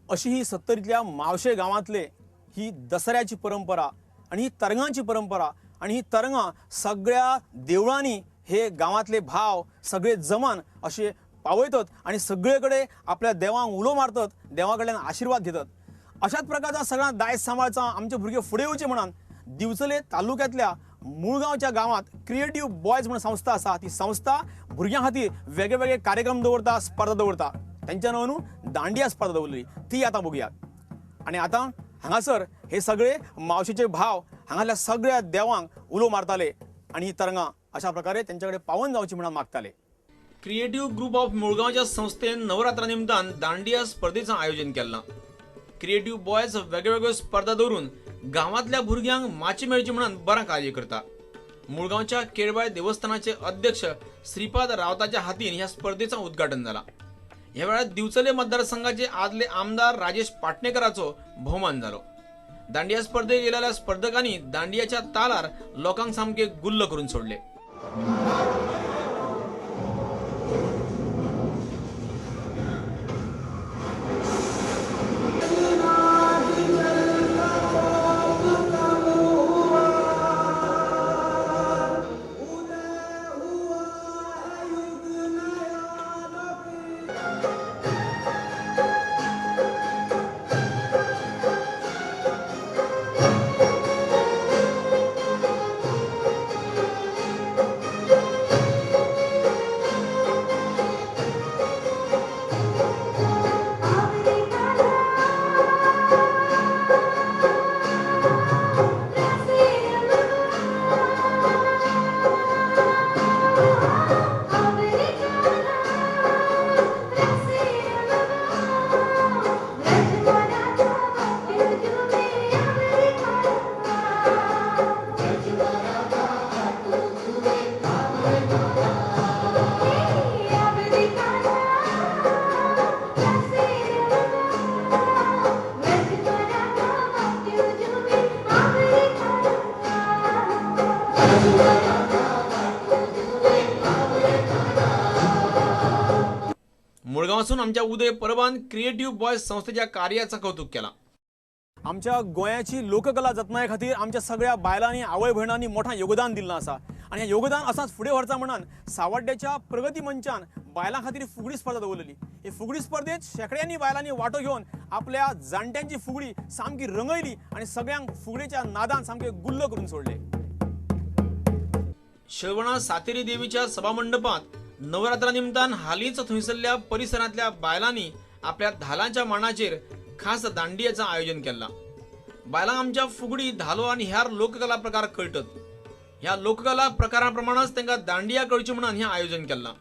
अशी ही सत्तरींतल्या मावशे गांवांतले ही दसऱ्याची परंपरा आनी ही तरंगांची परंपरा आनी ही तरंगां सगळ्या देवळांनी हे गांवांतले भाव सगळे जमान अशे पावयतात आनी सगळे कडेन आपल्या देवांक उलो मारतात, देवा कडल्यान आशिर्वाद घेतात। अशाच प्रकारचा सगळ्या दायज सांबाळचा आमचे भुरगे फुडें येवचे म्हणून दिवचले तालुक्यांतल्या मुळगांवच्या गांवांत क्रिएटिव्ह बॉयज म्हणून संस्था आसा। ती संस्था भुरग्यां खातीर वेगळे वेगळे कार्यक्रम दवरता, स्पर्धा दवरता। तेंच्या नांवान दांडिया स्पर्धा दवरली, ती आतां बघूया। आनी आतां हांगासर हे सगळे मावशेचे भाव हांगासल्या सगळ्या देवांक उलो मारताले आनी ही तरंगां अशा प्रकारे तेंच्या कडेन पावोवन जावची म्हणून मागताले। क्रिएटिव्ह ग्रुप ऑफ मुळगांवच्या संस्थेन नवरात्रा निमतान दांडिया स्पर्धेचं आयोजन केलां। क्रिएटिव्ह बॉयज वेगवेगळ्यो स्पर्धा दवरून गांवांतल्या भुरग्यांक माची मेळची म्हणून बरें कार्य करता। मुळगांवच्या केळबाय देवस्थानाचे अध्यक्ष श्रीपाद रावताच्या हातीन ह्या स्पर्धेचं उद्घाटन जाला। ह्या वेळार दिवचले मतदारसंघाचे आदले आमदार राजेश पाटणेकराचो भोवमान जालो। दांडिया स्पर्धेक येयलेल्या स्पर्धकांनी दांडियाच्या तालार लोकांक सामके गुल्ल करून सोडले। मुळगांवसून आमच्या उदय परबान क्रिएटिव्ह बॉयज संस्थेच्या कार्याचा कौतुक केला। आमच्या गोंयाची लोककला जतनाये खातीर आमच्या सगळ्या बायलांनी आवय भयणांनी मोठा योगदान दिल्लें आसा आनी हें योगदान असांच फुडें व्हरचा म्हणून सावड्ड्याच्या प्रगती मंचान बायलां खातीर फुगडी स्पर्धा दवरलेली। हे फुगडी स्पर्धेत शेंकड्यांनी बायलांनी वांटो घेवन आपल्या जाणट्यांची फुगडी सामकी रंगयली आनी सगळ्यांक फुगडेच्या नादान सामके गुल्ल करून सोडले। श्रवणा सातेरी देवीच्या सभामंडपात नवरात्रा निमतान हालींच थंयसरल्या परिसरांतल्या बायलांनी आपल्या धालांच्या मांडाचेर खास दांडियाचं आयोजन केलां। बायलांक आमच्या फुगडी, धालो आनी ह्या लोककला प्रकार कळटत। ह्या लोककला प्रकाराप्रमाणच तांकां दांडिया कळची म्हणून हें आयोजन केलां।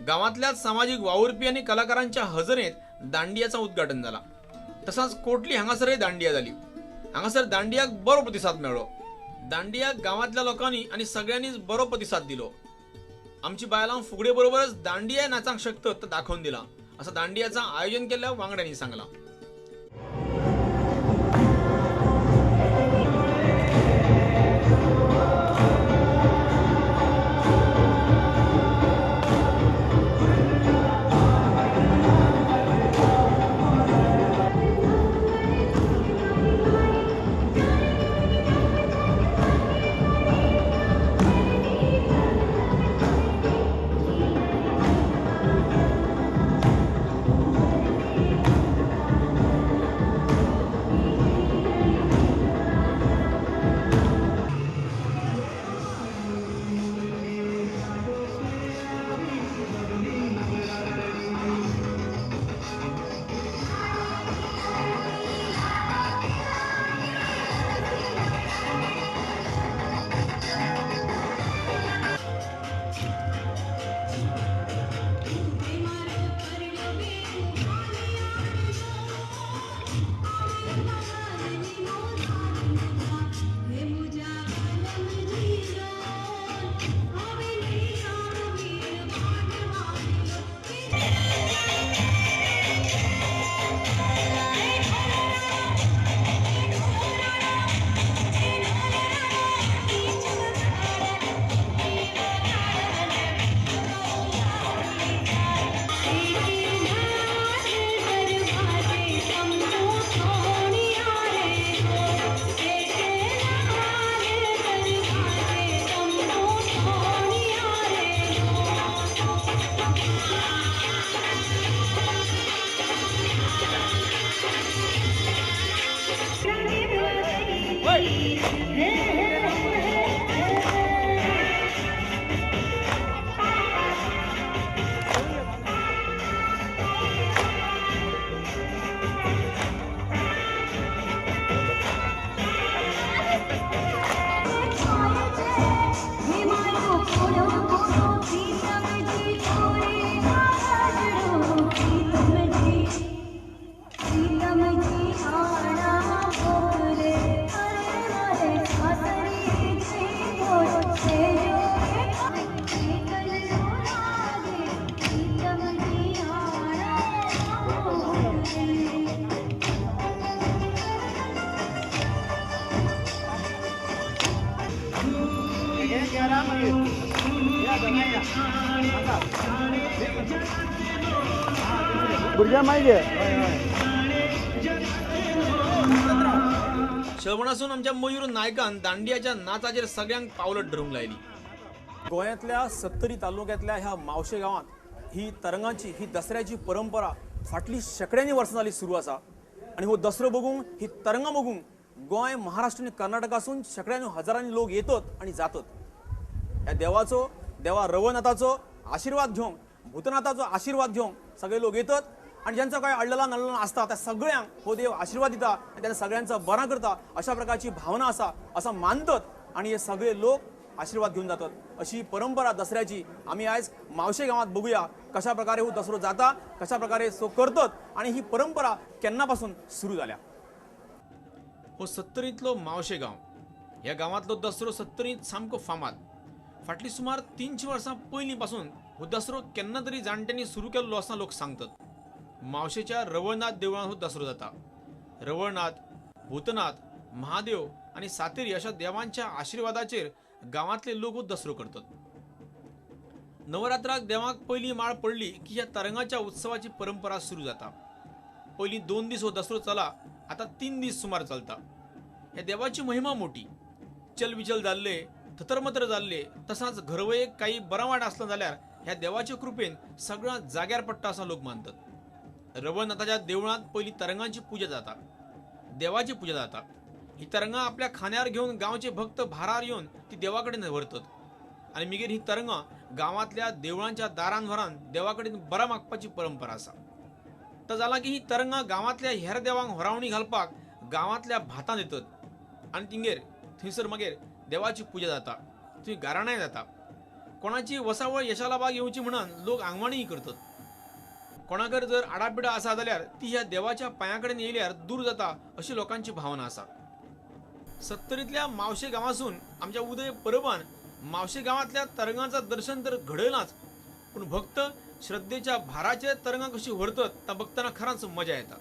गांवांतल्या सामाजीक वावुरपी आनी कलाकारांच्या हजरेंत दांडियाचं उद्घाटन जाला। तसांच कोटली हांगासरय दांडिया जाली। हांगासर दांडियाक बरो प्रतिसाद मेळ्ळो। दांडियाक गांवांतल्या लोकांनी आनी सगळ्यांनीच बरो प्रतिसाद दिलो। आमची बायलां फुगडे बरोबरच दांडिया नाचांक शकतात तर दाखोवन दिलां असं दांडियाचं आयोजन केल्ल्या वांगड्यांनी सांगलां। श्रवणासून आमच्या मयूर नायकान दांडियाच्या नाचाचेर सगळ्यांक पावलट धरूंक लायली. गोंयांतल्या सत्तरी तालुक्यांतल्या ह्या मावशे गांवांत ही तरंगांची ही दसऱ्याची परंपरा फाटली शेंकड्यांनी वर्सां जाली सुरू आसा. आनी हो दसरो बघूंक ही तरंगां बघूंक गोंय, महाराष्ट्र आनी कर्नाटकासून शेंकड्यांनी हजारांनी लोक येतात आनी जातात. ह्या देवाचो, देवा रवनाथाचो आशिर्वाद घेवंक, भूतनाथाचो आशिर्वाद घेवंक सगळे लोक येतात आनी ज्यांचो काय अडलेला नडलेला आसता त्या सगळ्यांक हो देव आशिर्वाद दिता आनी त्या सगळ्यांचो बरा करता अशा प्रकारची भावना आसा असं मानतात आनी हे सगळे लोक आशिर्वाद घेवन जातात. अशी परंपरा दसऱ्याची आमी आयज मावशे गांवांत बघूया कशा प्रकारे हो दसरो जाता, कशा प्रकारे सो करतात आनी ही परंपरा केन्ना पासून सुरू जाल्या. हो सत्तरींतलो मावशे गांव. ह्या गांवांतलो दसरो सत्तरींत सामको फामाद. फाटली सुमार 300 वर्सां पयलीं पासून हो दसरो केन्ना तरी जाणट्यांनी सुरू केल्लो असो लोक सांगतात. मावशेच्या रवळनाथ देवळांत हो दसरो जाता. रवळनाथ, भूतनाथ, महादेव आनी सातेरी अशा देवांच्या आशिर्वादाचेर गांवांतले लोक हो दसरो करतात. नवरात्राक देवाक पयली माळ पडली की ह्या तरंगाच्या उत्सवाची परंपरा सुरू जाता. पयलीं 2 दीस हो दसरो चला, आतां 3 दीस सुमार चलता. ह्या देवाची महिमा मोठी. चलविचल जाल्ले, थतरमतर जाल्ले, तसाच घरवयेक काही बरा वाट आसलो जाल्यार ह्या देवाच्या कृपेन सगळ्या जाग्यार पडटा असो लोक मानतात. रवळनाथाच्या देवळांत पयली तरंगांची पुजा जाता, देवाची पुजा जाता. ही तरंगां आपल्या खांद्यार घेवन गांवचे भक्त भारार येवन ती देवा कडेन व्हरतात आनी मागीर ही तरंगां गांवांतल्या देवळांच्या दारान व्हरान देवा कडेन बरा मागपाची परंपरा आसा. तर जालां की ही तरंगां गांवांतल्या हेर देवांक होरावणी घालपाक गांवांतल्या भातां दितात आनी तिंगेर थंयसर मागीर देवाची पुजा जाता, थंय गाराणांय जाता. कोणाची वसावळ यशालाबाग येवची म्हणून लोक आंगवाणीय करतात. कोणाकर जर आडापिडा आसा जाल्यार ती ह्या देवाच्या पांया कडेन येयल्यार दूर जाता अशी लोकांची भावना आसा. सत्तरींतल्या मावशे गांवासून आमच्या उदय परबान मावशे गांवांतल्या तरंगांचा दर्शन तर घडयलाच, पूण भक्त श्रद्धेच्या भाराचे तरंगां कशी व्हरतात ता बघताना खरांच मजा येता.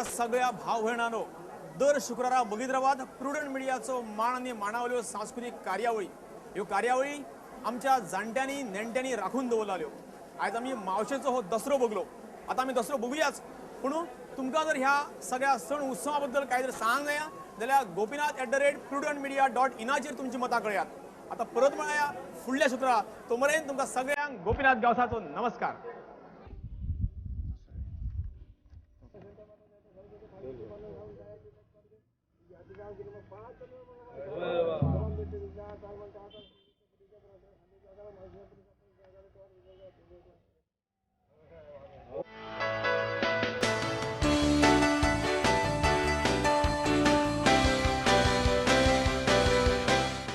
आमच्या सगळ्या भाव भयणांनो, दर शुक्रारा बघीत रावात प्रुडंट मिडियाचो मान आनी माणावल्यो सांस्कृतीक कार्यावळी. ह्यो कार्यावळी आमच्या जाणट्यांनी नेणट्यांनी राखून दवरलाल्यो. आयज आमी मावशेचो हो दसरो बघलो, आतां आमी दसरो बघुयाच, पूण तुमकां जर ह्या सगळ्या सण उत्सवा बद्दल काय जर सांग जाय जाल्यार gopinath@prudentmedia.inाचेर तुमची मतां कळयात. आतां परत मेळया फुडल्या शुक्रारा, तो मेरेन तुमकां सगळ्यांक गोपीनाथ गांवसाचो नमस्कार.